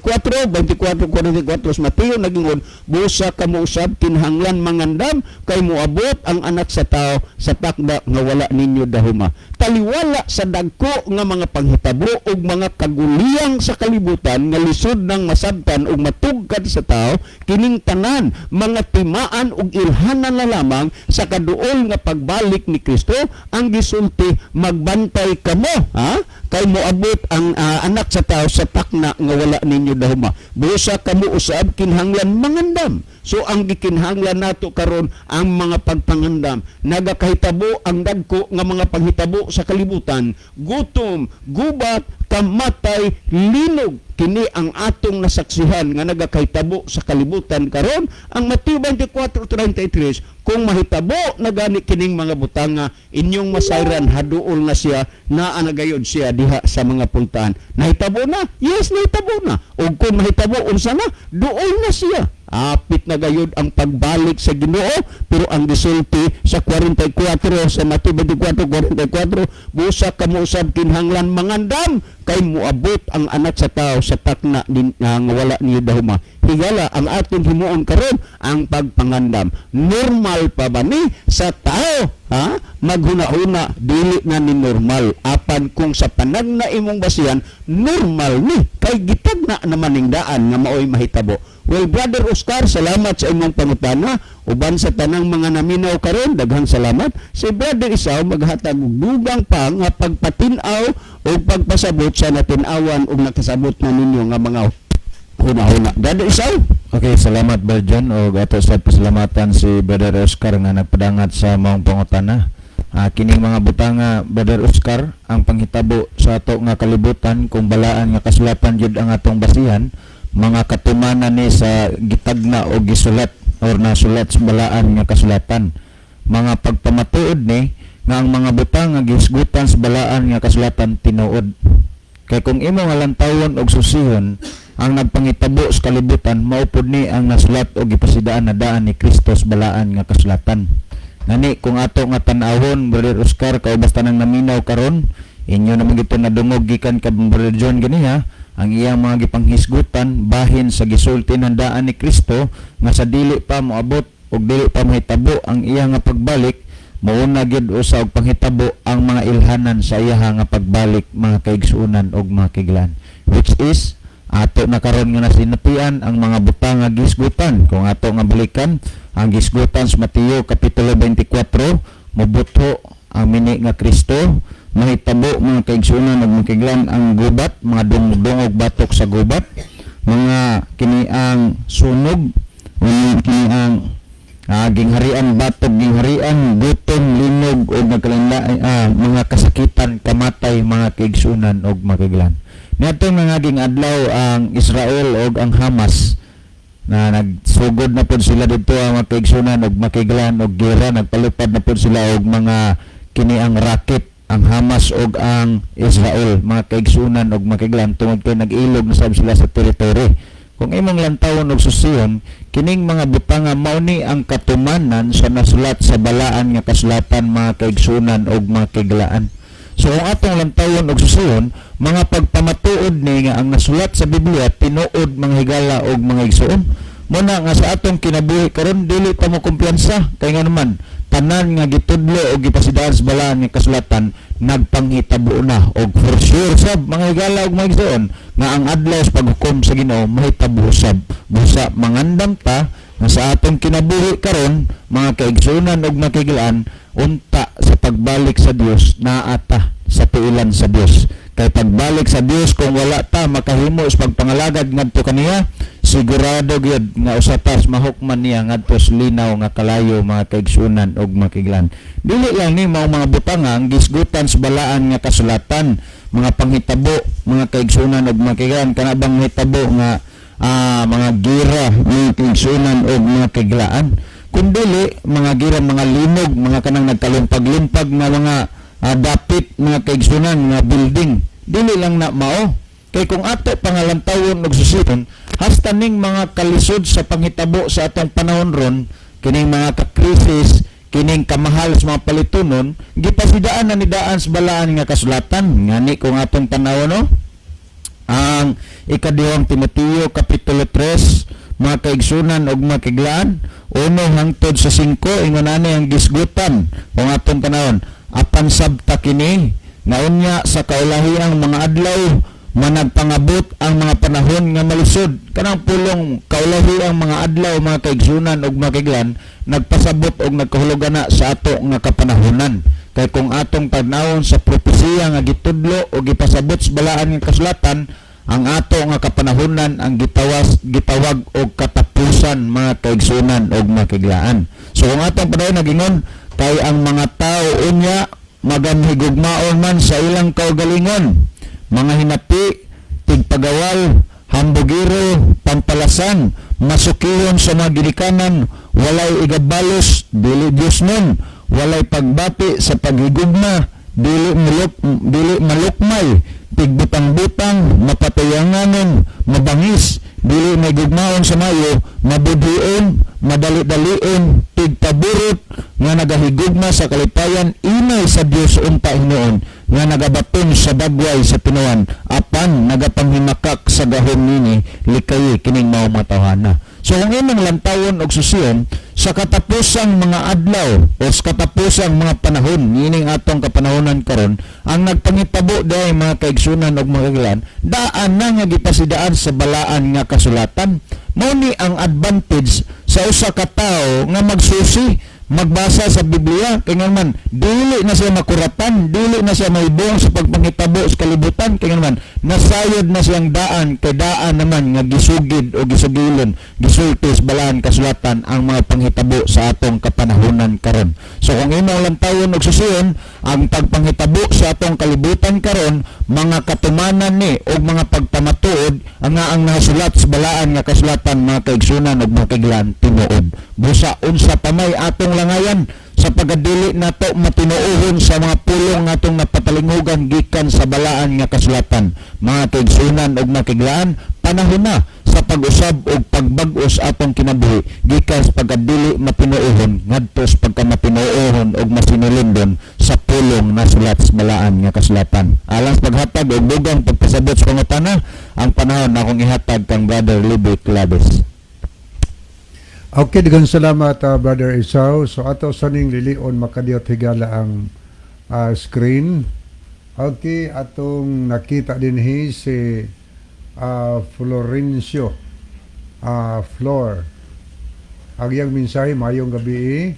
Speaker 1: 24, 44 sa Mateo, nagingon, busa kamo usab kinahanglan mangandam kay moabot ang Anak sa Tao sa takda nga wala ninyo dahuma. Taliwala sa dagko nga mga panghitabo ug mga kaguliyang sa kalibutan nga lisod nang masabtan ug matugkad sa tao, kining tanan mga timaan ug ilhanan na lamang sa kaduol nga pagbalik ni Kristo. Ang gisulti, magbantay kamo, ha, kay moabot ang Anak sa Tao sa takna nga wala ninyo dahuma. Busa kamo usab kinahanglan mangandam. So ang gikinahanglan nato karon ang mga pagpangandam. Nagakahitabo ang dagko nga mga panghitabo sa kalibutan: gutom, gubat, kamatay, linog. Kini ang atong nasaksihan nga nagakahitabo sa kalibutan karon. Ang Mateo 24:33, kung mahitabo na gani kining mga butanga, inyong masayran haduol na siya, naa na gayod siya diha sa mga pultahan. Nahitabo na? Yes, nahitabo na. Ug kung mahitabo, unsa na? Duol na siya. Apit na gayod ang pagbalik sa Ginoo. Pero ang gisulti sa 44 sa Mateo 24:44, busa kamo usab kinahanglan mangandam kay moabot ang Anak sa Tao sa takna din, nga wala niyo dahuma. Higala, ang atong himuon karon ang pagpangandam. Normal pa ba ni sa tao, ha, maghuna-huna? Dili na ni normal. Apan kung sa panagna imong basihan, normal ni kay gitagna naman ning daan nga maoy mahitabo. Well, Brother Oscar, salamat sa imong pangutana. Uban sa tanang mga naminaw karon, daghang salamat. Si Brother Isaw maghatag og dugang pa nga pagpatin-aw o pagpasabot sa natin-awan ug nakasabot na ninyo nga mga huna-huna. Brother Isaw.
Speaker 3: Okay, salamat, Brother John, og ato sa pasalamatan si Brother Oscar nga nagpadangat sa maong pangutana. Kining mga butanga, Brother Oscar, ang panghitabo sa ato nga kalibutan, kung Balaan nga Kasulatan jud ang atong basihan, mga katumanan ni sa gitagna o gisulat or nasulat sa Balaan nga Kasulatan. Mga pagpamatuod ni nga ang mga butang nga gihisgutan sa Balaan nga Kasulatan tinuod. Kay kung imo nga lantawon og susihon ang nagpangitabo sa kalibutan, mao pud ni ang nasulat og gipasidaan na daan ni Kristo sa Balaan nga Kasulatan. Ngani kung ato nga tan-awon, Brother Oscar, kaubas tanang naminaw karon, inyo naman gito nadungog gikan ka Brother John ganiha ang iyang mga gipanghisgutan bahin sa gisulti ng daan ni Kristo nga sa dili pa moabot og dili pa mahitabo ang iya nga pagbalik, mauna gyud usa og panghitabo ang mga ilhanan sa iya nga pagbalik, mga kaigsuonan og mga kaiglan, which is ato na karon nga nasinatian ang mga butang nga gisgutan. Kung ato nga balikan ang gisgutan sa Mateo kapitulo 24, mobutho ang mini nga Kristo, mahitabo, mga kaigsuonan ug mga kaiglan, ang gubat, mga dungog batok sa gubat, mga kini ang sunog, unya kini ang gingharian batok gingharian, gutom, linog ug nagkalinla, mga kasakitan, kamatay, mga kaigsuonan ug mga kaiglan. Niadtong nangaging adlaw ang Israel ug ang Hamas na nagsugod na pud sila dito ang mga kaigsuonan ug makiglan og gera, nagpalupad na pud sila og mga kini ang rocket ang Hamas ug ang Israel, mga kaigsuonan ug makiglan, tungod kay nag-ilog na sab sila sa teritoryo. Kung imong lantawon og susiyon kining mga butanga, mao ni ang katumanan sa nasulat sa Balaan nga Kasulatan, mga kaigsuonan ug mga kaiglaan. So kung atong lantawon og susiyon, mga pagpamatuod ni nga ang nasulat sa Biblia tinuod, mga higala og mga igsuon. Muna nga sa atong kinabuhi karon dili ta mo kumpiyansa kay nga naman tanan nga gitudlo og gipasidaan sa Balaan nga Kasulatan nagpanghitabo na, og for sure sab, mga higala og mga igsuon, nga ang adlaw sa paghukom sa Ginoo mahitabo sab. Busa mangandam ta nga sa atong kinabuhi karon, mga kaigsuonan og mga kaiglaan, unta sa pagbalik sa Dios naa ta. sa tiilan sa Dios. Kay pagbalik sa Dios, kung wala ta makahimo sa pagpangalagad ngadto kaniya, sigurado gyud nga usa ta sa mahukman niya ngadto sa linaw nga kalayo, mga kaigsunan ug makiglan. Dili lang ni mao mga butanga ang gisgutan sa balaan nga kasulatan, mga panghitabo, mga kaigsunan ug makiglan, kana bang hitabo nga mga gira, mga kaigsunan ug mga kiglaan, kundili mga gira, mga linog, mga kanang nagkalumpag-lumpag nga mga dapit, mga kaigsunan, nga building. Dili lang na mao, kay kung ato pangalantawon og susiton, hasta ning mga kalisod sa panghitabo sa atong panahon ron, kining mga kakrisis, kining kamahal sa mga palitunon, gipasidaan na ni daan sa balaan nga kasulatan. Ngani kung atong tanawon, no, ang Ikaduhang Timoteo kapitulo 3, mga kaigsunan ug mga kiglaan, 1 hangtod sa 5, ingon ani ang gisgutan. Kung atong tanawon, apan sabta kini nga unya sa kaulahiang mga adlaw managpangabot ang mga panahon nga malisod. Kanang pulong kaulahiang mga adlaw, mga kaigsunan ug mga kiglan, nagpasabot og nagkahulugan na sa ato nga kapanahonan, kay kung atong tanawon sa propesiya nga gitudlo o gipasabot sa balaan nga kasulatan, ang ato nga kapanahonan ang gitawag og katapusan, mga kaigsunan og mga kiglaan. So kung atong panahon, nagingon kay ang mga tao unya maganhigugmaon man sa ilang kaugalingon, mga hinapi, tigpagawal, hambugiro, pampalasan, masukihon sa mga ginikanan, walay igabalos, dili Diyosnon, walay pagbati sa paghigugma, dili malukmay, tigbutang-butang, mapatayanganon, mabangis, dili may gugmaon sa mayo, mabudhion, madali-dalion, tigpaburot, nga nagahigugma sa kalipayan, inay sa Dios unta hinuon, nga nagabaton sa dagway sa tinuan, apan nagapanghimakak sa gahom nini, likayi kining mao matawhana. So kung imong lantawon og susiyon sa katapusang mga adlaw o sa katapusang mga panahon niining atong kapanahonan karon, ang nagpangitabo diay, mga kaigsunan og mga kaglan, daan na nga gipasidaan sa balaan nga kasulatan. Mao ni ang advantage sa usa ka tawo nga magsusi, magbasa sa Biblia, kay nga man dili na siya makuratan, dili na siya mahibong sa pagpangitabo sa kalibutan, kay nga man nasayod na siyang daan, kay daan naman nga gisugid o gisugilon, gisulti sa balaan kasulatan ang mga panghitabo sa atong kapanahonan karon. So kung imong lantawon og susiyon ang pagpanghitabo sa atong kalibutan karon, mga katumanan ni og mga pagpamatuod ang nasulat sa balaan nga kasulatan, mga kaigsunan ug mga kaiglan, tinuod. Busa unsa pa may atong langayan sa pagkadili nato matinuohon sa mga pulong atong napatalinghugan gikan sa balaan nga kasulatan, mga kaigsunan ug mga kaiglaan. Panahon na sa pag-usab og pagbag-os atong kinabuhi gikan sa pagkadili matinuohon ngadto sa pagkamatinuohon og masinulondon sa pulong nasulat sa balaan nga kasulatan. Alang sa paghatag og dugang pagpasabot sa pangutana, ang panahon akong ihatag kang Brother Libby Claves.
Speaker 2: Okay, daghang salamat, Brother Esau. So ato saning lilion makadiyot, higala, ang screen. Okay, atong nakita dinhi si Florencio Flor. Ang iyang mensahe, "Mayong gabi."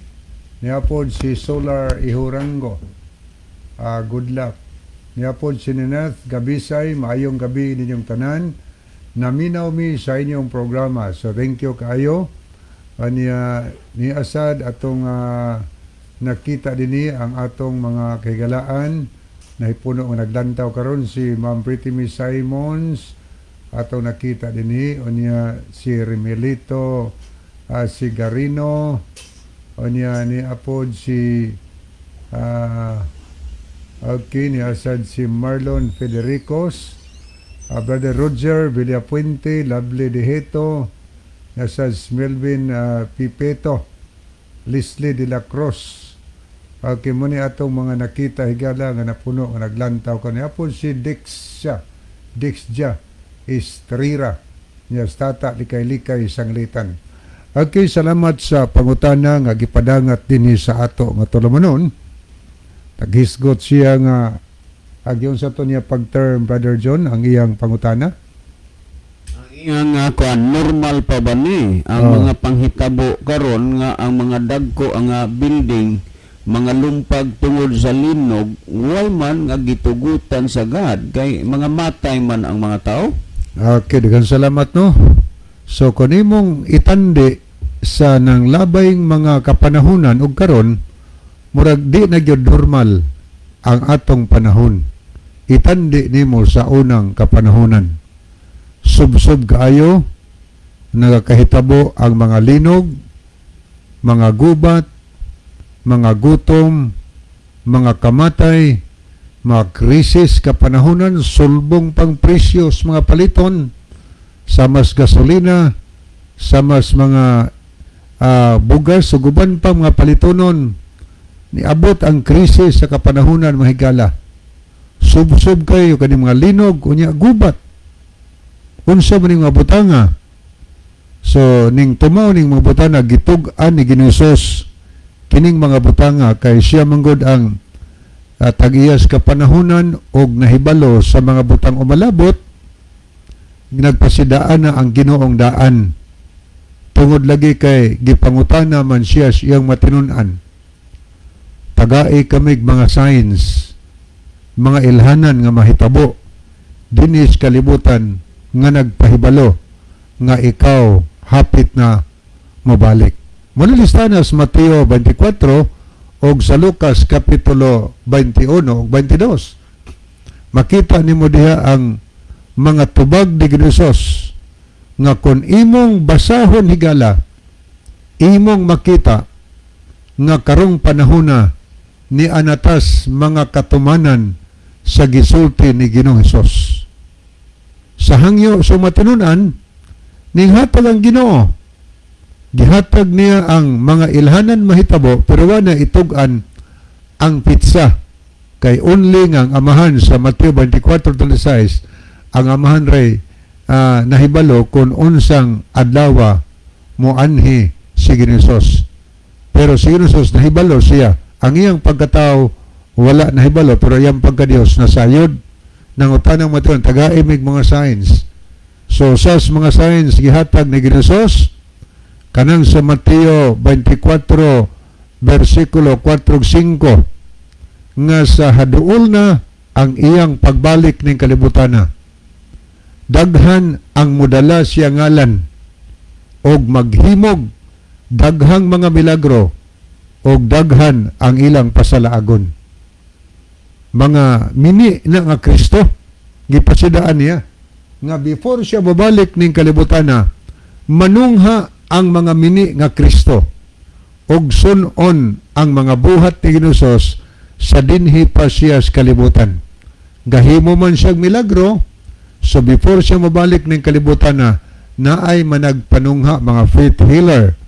Speaker 2: Niapod si Solar Ihurango. Good luck. Niapod si Nineth Gabisay, "Maayong gabi ninyong tanan. Naminaw mi sa inyong programa." So thank you kaayo. Aniya ni Asad atong nakita dinhi ang atong mga kahigalaan nahipuno nga naglantaw karon, si Ma'am Pretty Miss Simons atong nakita dinhi, unya si Remelito si Garino, unya ni apod si okay, ni Asad si Marlon Federicos, Brother Roger Villapuente, Lovely Deheto, nasa Melvin Pipeto, Leslie de la Cruz. Okay, mao ni atong mga nakita, higala, nga napuno nga naglantaw kani. Apod si Dixia, Dixja Estrira niya tata likay-likay sanglitan. Okay, salamat sa pangutana nga gipadangat dinhi sa ato nga tulumanon. Naghisgot siya nga agyon sa to niya pag-term, Brother John, ang iyang pangutana.
Speaker 1: Ang iyang kuan, normal pa ba ni ang mga panghitabo karon nga ang mga dagko ang building Mga lumpag tungod sa linog, way man nga gitugutan sa God kay mga matay man ang mga tao?
Speaker 2: Okay, daghang salamat, no. So kun imong itandi sa nang labayng mga kapanahunan ug karon, murag di na gyud normal ang atong panahon. Itandi nimo sa unang kapanahunan. Subsob kaayo nagakahitabo ang mga linog, mga gubat, mga gutom, mga kamatay, mga krisis kapanahunan, sulbong pang presyo sa mga paliton, sa mas gasolina, sa mas mga bugas, ug uban pa mga palitonon. Niabot ang krisis sa kapanahunan, mga higala. Subsob kayo kani mga linog, unya gubat. Unsa man ning mga butanga? So ning tumaw ning mga butanga, gitug-an ni Ginoong Hesus kining mga butanga kay siya manggod ang tag-iyas kapanahunan og nahibalo sa mga butang umalabot. Nagpasidaan na ang Ginoong daan tungod lagi kay gipangutana man siya sa iyang matinun-an. Tagai kamig mga signs, mga ilhanan nga mahitabo dinis kalibutan nga nagpahibalo nga ikaw hapit na mobalik. Muna lista na sa Mateo 24 og sa Lucas Kapitulo 21 ug 22. Makita nimo diha ang mga tubag ni Hesus nga kon imong basahon, higala, imong makita nga karong panahona ni anatas mga katumanan sa gisulti ni Ginoong Hesus. Sa hangyo sa matinunan, ninghatag ang Ginoo. Gihatag niya ang mga ilhanan mahitabo, pero wala itug-an ang petsa. Kay only nga ang Amahan, sa Mateo 24:36, ang Amahan ray nahibalo kung unsang adlaw moanhi si Ginoong Hesus. Pero si Ginoong Hesus nahibalo siya. Ang iyang pagkatao wala nahibalo, pero iyang pagka-Diyos nasayod. Nangutanang matuon, tagai mig mga signs. So sa mga signs gihatag ni Ginoong Hesus kanang sa Mateo 24 versikulo 4 ug 5 nga sa haduol na ang iyang pagbalik ning kalibutan na. Daghan ang modala siya ngalan og maghimog daghang mga milagro og daghan ang ilang pasalaagon. Mga mini na nga Kristo, gipasidaan niya nga before siya babalik ning kalibutan na, manungha ang mga mini nga Kristo og sun-on ang mga buhat ni Ginoong sa dinhi pa siya sa kalibutan. Gahimo man siyang milagro, so before siya mabalik ning kalibutan na, naay managpanungha, mga faith healer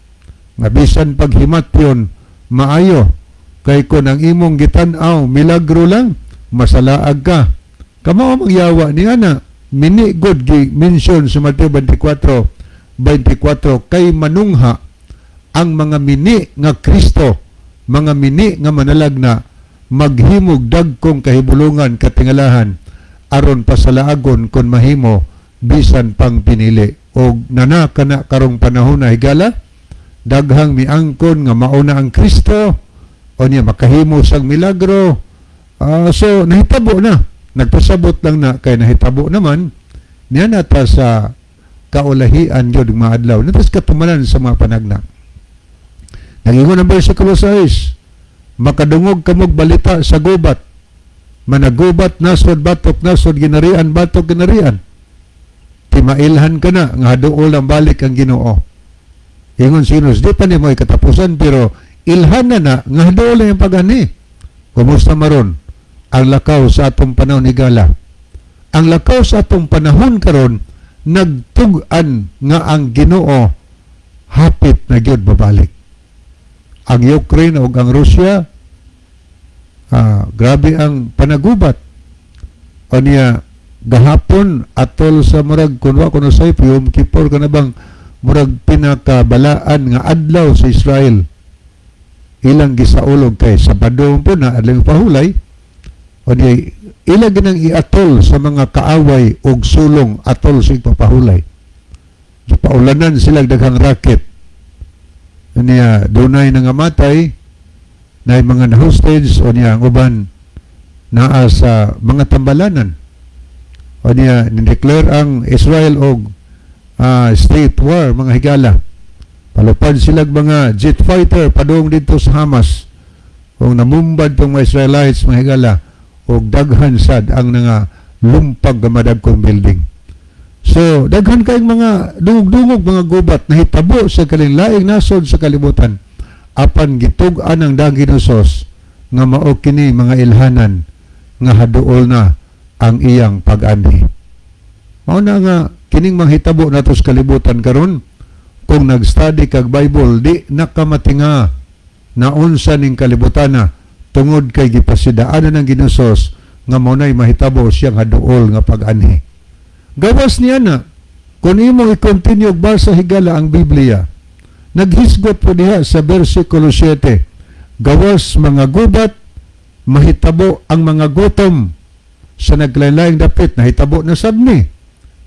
Speaker 2: nga bisan paghimatyon maayo kay kon ang imong gitan-aw milagro lang, masalaag ka. Kamao magyawa ni ana, mini god gi mention sa Mateo 24:24 kay manungha ang mga mini nga Kristo, mga mini nga manalagna, maghimog dagkong kahibulungan, katingalahan, aron pasalaagon kon mahimo bisan pang pinili. Og nana kana karong panahon na, higala, daghang miangkon nga mauna ang Kristo o niya makahimo sang milagro. So nahitabo na, nagpasabot lang na kay nahitabo naman niya nata sa kaulahian gyud mga adlaw natas katumanan sa mga panagna. Nagingon ang versikulo 6, makadungog kamog balita sa gubat, managubat nasod batok nasod, ginarian batok ginarian. Timailhan ka na nga haduol ang balik ang Ginoo. Ingon si Ginoo, di pa nimo katapusan, pero ilhan na na nga haduol ang pag-ani. Kumusta maron ang lakaw sa atong panahon, higala? Ang lakaw sa atong panahon karon nagtug-an nga ang Ginoo hapit na gyud babalik. Ang Ukraine ug ang Russia, grabe ang panagubat. O niya gahapon atol sa murag kunwa kuno sa Yom Kippur, kana bang murag pinakabalaan nga adlaw sa Israel, ilang gisaulog kay Sabado po na adlaw pahulay. O niya ila ginang iatol sa mga kaaway og sulong atol sa ipapahulay. Gipaulanan sila daghang rocket. Niya dunay nangamatay. Na mga na hostage o niya, ang uban naa sa mga tambalanan. O niya, ni-declare ang Israel og state war, mga higala. Palupad silag mga jet fighter padung dito sa Hamas. Kung namumbad tong mga Israelites, mga higala, og daghan sad ang nga lumpag nga madagkong building. So, daghan kayong mga dungog-dungog, mga gubat nahitabo sa kalain-laing nasod sa kalibutan. Apan gitug-an ang dang Ginoo nga mao kini mga ilhanan nga haduol na ang iyang pag-anhi. Mao na nga kining manghitabo nato sa kalibutan karon, kung nag-study kag Bible, di nakamatinga na unsa ning kalibutana tungod kay gipasidaan ng Ginoo nga mao nay mahitabo siyang haduol nga pag-anhi. Gawas niya na, kung imo i-continue og basa, higala, ang Biblia, naghisgot po diha sa versikulo 7, gawas mga gubat, mahitabo ang mga gutom sa naglain-laing dapit, nahitabo na sab ni.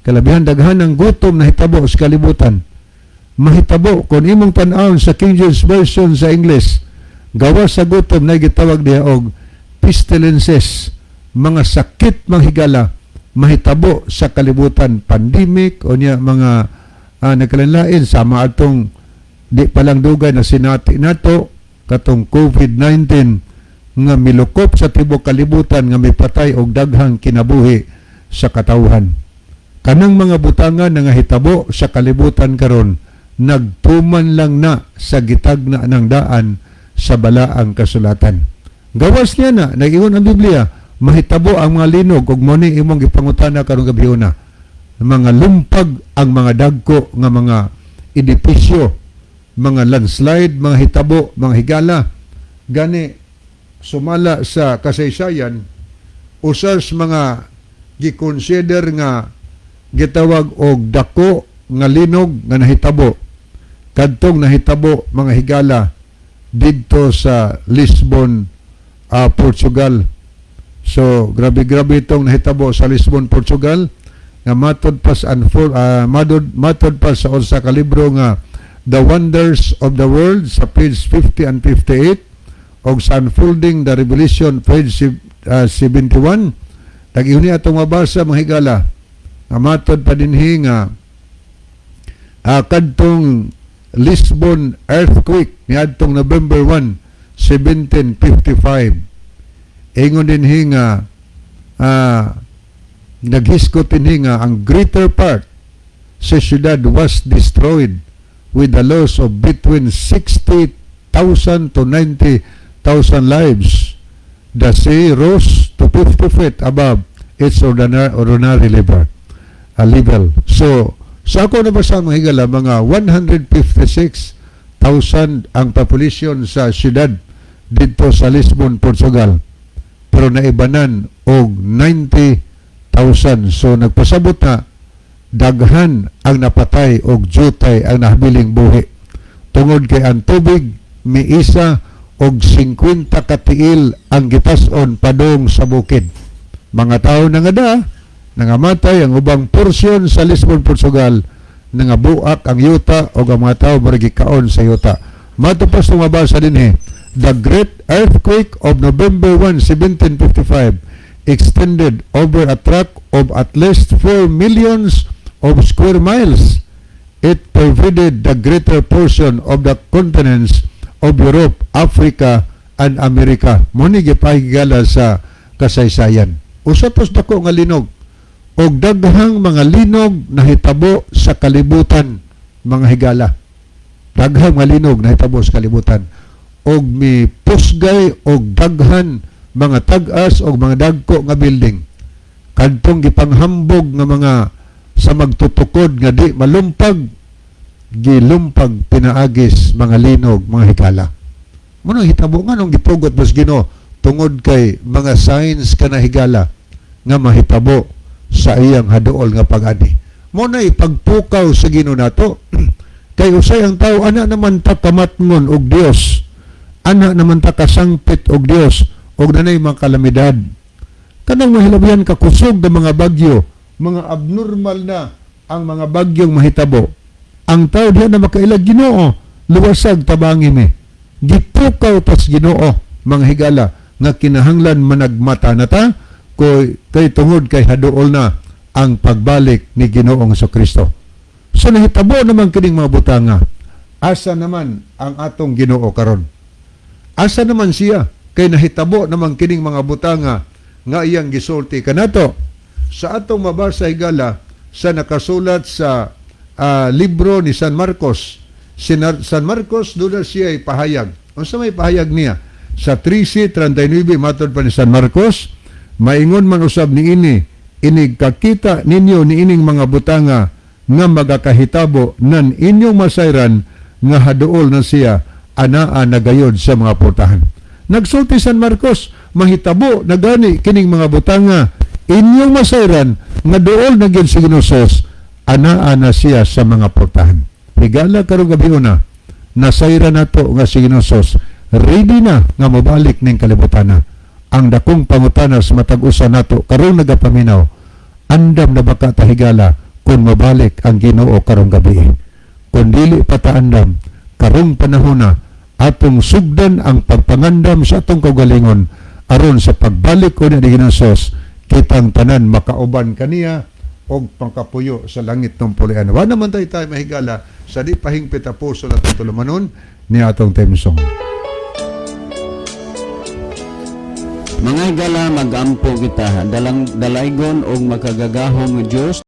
Speaker 2: Kalabihan daghan ang gutom nahitabo sa kalibutan. Mahitabo, kung imong tan-awon sa King James Version sa English, gawas sa gutom na gitawag diha og pestilences, mga sakit, mga higala, mahitabo sa kalibutan, pandemic o niya mga nagkalain sama atong di pa lang dugay na sinati nato katong COVID-19 nga milukop sa tibok kalibutan nga mipatay og daghang kinabuhi sa katawhan. Kanang mga butangan nga hitabo sa kalibutan karon, nagtuman lang na sa gitagna ng daan sa balaang kasulatan. Gawas niya na, nag-ingon ang Biblia, mahitabo ang mga linog ug mo ni imong gipangutana karong gabhiona. Mga lumpag ang mga dagko nga mga edipisyo, mga landslide, mga hitabo, mga higala. Gani sumala sa kasaysayan, usas mga gikonsider nga gitawag og dako nga linog nga nahitabo kadtong nahitabo, mga higala, didto sa Lisbon, Portugal. So grabe-grabe itong nahitabo sa Lisbon, Portugal nga matod pa sa matod pa sa usa ka libro nga The Wonders of the World sa page 50 and 58 og sa Unfolding the Revelation, page 71, tag-ihon ni atong mabasa, mga higala, nga matod pa dinhi nga kadtong Lisbon earthquake niadtong November 1, 1755, ingon dinhi nga naghisgot dinhi nga ang greater part sa syudad was destroyed with the loss of between 60,000 to 90,000 lives. The sea rose to 50 feet above its ordinary level. So, sa ako nabasa, mga higala, mga 156,000 ang population sa syudad dito sa Lisbon, Portugal. Pero naibanan og 90,000. So, nagpasabot na daghan ang napatay og jutay ang nahabiling buhi. Tungod kay ang tubig miisa og 50 katiil ang gitas-on padung sa bukid. Mga tao na nga da, nangamatay ang ubang porsyon sa Lisbon, Portugal, nangabuak ang yuta o ang mga tao murag gikaon sa yuta. Mato pa sa mabasa dinhi, the great earthquake of November 1, 1755 extended over a tract of at least 4 millions of square miles. It pervaded the greater portion of the continents of Europe, Africa, and America. Mo ni gipahigala sa kasaysayan. Usa tos dako nga linog og daghang mga linog nahitabo sa kalibutan, mga higala. Daghang mga linog nahitabo sa kalibutan og mipusgay og daghan mga tag-as og mga dagko nga building. Kadtong gipanghambog nga mga sa magtutukod nga di malumpag, gilumpag pinaagis mga linog, mga higala. Mo nang hitabo nga nung gitugot mas Ginoo tungod kay mga signs kana, higala, nga mahitabo sa iyang haduol nga pag-ani. Mo na ipagpukaw sa Ginoo nato kay usay ang tao ana naman ta kamatngon og Dios, ana naman ta kasangpit og Dios, og nanay mga kalamidad kanang mahilabihan kakusog ng mga bagyo, mga abnormal na ang mga bagyong mahitabo. Ang tao diha na makailag, "Ginoo, luwasag, tabangi mi." Gipukaw tas Ginoo. mga higala, nga kinahanglan managmata na ta koy kay tungod kay haduol na ang pagbalik ni Ginoong Kristo. So nahitabo naman kining mga butanga. Asa naman ang atong Ginoo karon? Asa naman siya kay nahitabo naman kining mga butanga nga iyang gisulti kanato? Sa atong mabasa, higala, sa nakasulat sa libro ni San Marcos. Si San Marcos, doon na siya pahayag. Unsa may pahayag niya? Sa 13:39 matod pa ni San Marcos, maingon man usab niini, inig kakita ninyo niining mga butanga nga magakahitabo nan inyong masayran nga haduol na siya, anaa nagayod sa mga portahan. Nagsulti San Marcos, mahitabo na gani kining mga butanga, inyong masayran nga duol na gyud si Ginoo, anaa na siya sa mga portahan. Higala, karong gabi una, nasayran nato nga si Ginoo ready na nga mobalik ning kalibutan na. Ang dakong pangutana sa matag usa nato karong nagapaminaw, andam na ba ka ta, higala, kung mabalik ang Ginoo karong gabi? Kung dili pa ta andam, karong panahon na atong sugdan ang pagpangandam sa atong kaugalingon aron sa pagbalik ko ni Ginoo, kitang tanan makauban kaniya og pangkapuyo sa langit ng pulian. Wa naman tayo tayo mahigala sa di pahingpit a puso na tulumanon ni atong theme song.
Speaker 1: Mga higala, magampo kita. Dalang dalaygon og makagagahom nga Dios.